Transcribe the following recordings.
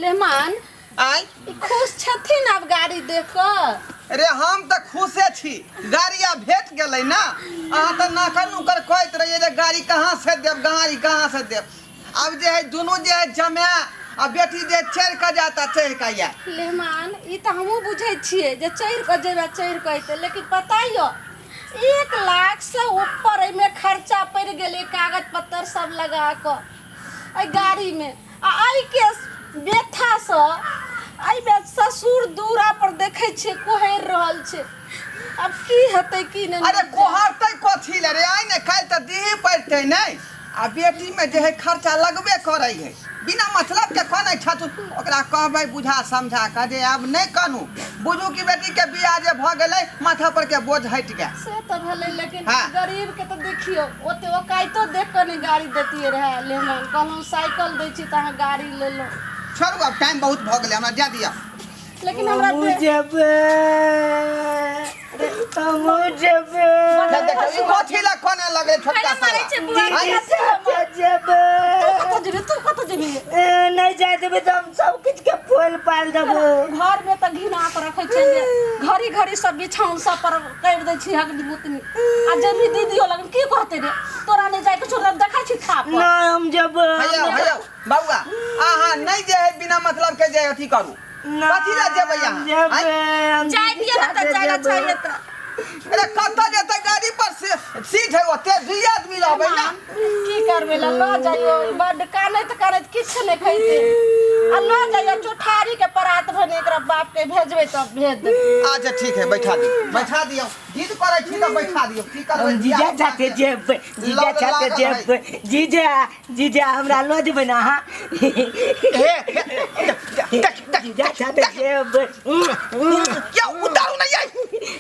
Le Mans आय ई खुश छथिन आब गाड़ी देख कऽ अरे हम तऽ खुशे छी गाड़ी आब भेट गेलै ना अहाँ तऽ नाकर नुकर कहैत रहियै जे गाड़ी कहाँ से देब गाड़ी कहाँ से देब आब जे है दुनू जे है जमाए आ बेटी जे चढ़ि कऽ जायत आ चढ़ि कऽ आयत लेहमान ई तऽ हमहूँ बुझै छियै जे चढ़ि कऽ जेबै चढ़ि कऽ अयतै लेकिन पता यऽ 1 लाख से ऊपर एहिमे खर्चा पड़ि गेलै कागज पत्तर सब लगा कऽ एहि गाड़ीमे आ एहिके व्यथासँ एहिमे ससुर दूरा पर देखै छियै कुहरि रहल छै आब की हेतै की नहि। अरे कोहरतै कथी ले रे आइ ने काल्हि तऽ दीही पड़तै नहि आ बेटीमे जे है खर्चा लगबे करै है बिना मतलब के कनै छथु ओकरा कहबै बुझा समझा कऽ जे आब नहि कनू बुझू कि बेटीके बियाह जे भऽ गेलै माथा पर के बोझ हटि गेल। से तऽ भेलै लेकिन हाँ। गरीब के तऽ देखियौ ओते ओकाइतो देख कऽ नहि गाड़ी देतियै रहए लेहमान कहलहुँ साइकिल दै छी तऽ अहाँ गाड़ी लेलहुँ। छोड़ू आब टाइम बहुत भऽ गेलै हमरा जाय दिअ। लेकिन हमरा हमहूँ जेबै हमहूँ जेबै। देखियौ ई कथी लए कनै लगलै छोटका मारै साला छै बुआ आँय? दीदी साथे जेबै। तू कतऽ जेबी तू कतऽ जेबी? ए, नहि जाय देबै तऽ हम सब किछु के फोल पाल देबो। घर में तऽ घिना कऽ रखै छै जे घड़ी घड़ी सब बिछाउन सब पर करि दै छी हक भूतनी आ जेबी दीदियो लगन की कहतै रे तोरा नहि जाय के छौ देखै छी थाप पर। नहि हम जेबै। हैयौ हैयौ बौआ अहाँ नहि जे है बिना मतलब के जे अथी करू कथी लए जेबै हम अहाँ जेबै आँय? हम जाय दीदी दिअ ने तऽ साथे जाय लए जेबै। चाहिए तऽ। अरे कतऽ जेतै गाड़ी पर से सीट है ओते दुई आदमी रहबै ना। की करबै लए लऽ जाइयो बड्ड कानैत कानैत किछु नहि खैतै आ लऽ जाइयो चौठारी के परात भने एकरा बाप के भेजबै तब भेज देबै। अच्छा ठीक है बैठा दियौ बैठा दियौ जिद करै छी तऽ बैठा दियौ की करबै हम जीजा साथे जेबै जीजा लग साथे लागल है। जेबै जीजा जीजा हमरा लऽ जेबै ने अहाँ? हे हे, देख देख। जीजा साथे जेबै। क्यों उतारू नहीं आई?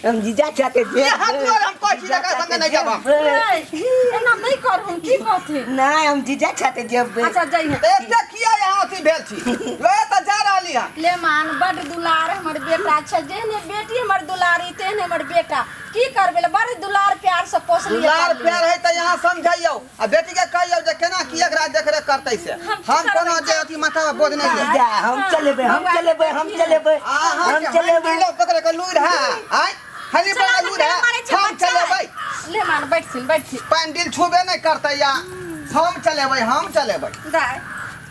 हम जीजा साथे जेबै। ये हाथ जोड़ हम कहै छी जकरा संगे नहि जाब हम। नहीं, एना नहि करहुन की कहथिन? नहि हम जीजा साथे जेबै। अच्छा जइहे। तऽ एते किया यहाँ अथी भेल छी लए तऽ जा रहली हँ। ले मान बड दुलार हमर बेटा छै जेहने बेटी हमर दुलारी तेहने हमर बेटा की करबै ले बड़ दुलार प्यार से पोसलियै दुलार पाललियै। प्यार है तऽ यहाँ समझैयौ आ बेटी के कहियौ जे केना की एकरा देखरेख करतै से हम कोनो जे अथी माथा पर बोझ नहि जीजा हम चलेबै हम चलेबै हम चलेबै हम चलेबै। पकड़े के लूर है आय हनी पर लूर है हम चलेबै। ले मान बैठथिन बैठथिन। पैंडिल छुबे नहि करतै या हम चलेबै हम चलेबै। दाय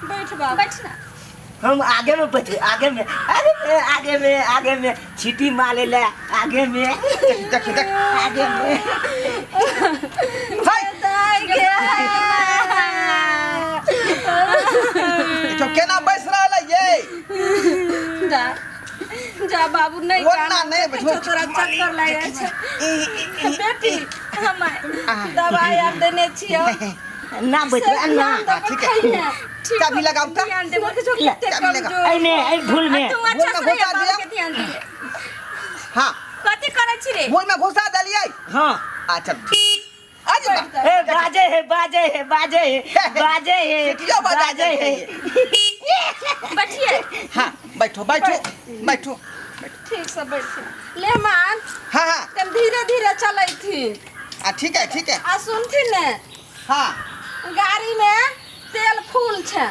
बैठ बाबू। बैठ ना। हम आगे में बैठे आगे में आगे में आगे में आगे में छीटी मारे ले आगे में देख देख आगे में। हाय दाय गे। देखियौ केना बैस रहल है ये। जा जा बाबू नहीं ओना काना, नहीं देखै बैठो। छौ तोरा चक्कर लागि जाइ छै बेटी हम दवाई आर देने छियौ ना बैठे से ना। ध्यान दऽ कऽ ठीक है। खइहे। चाबी लगाउ तऽ। ध्यान देबो। देखै छौ कते चाबी लगा। कमजोर। एने एहि भूल में तू अच्छा मुँह में से घुसा बाबू दियौ। के ध्यान दिहे। हाँ कथी करै छी रे? मुँह में घुसा देलियै। हाँ अच्छा आज बा। ए बाजे है बाजे है बाजे है बाजे है सीटियो बजा बाजे है। देलकै। बैठिए। हाँ बैठो बैठो बैठो। ठीक से बैठ ले मान। हाँ हाँ। तब धीरे धीरे चलैथिन। आ ठीक है ठीक है। आ सुनथिन ने? हाँ। गाड़ी में तेल फूल छै।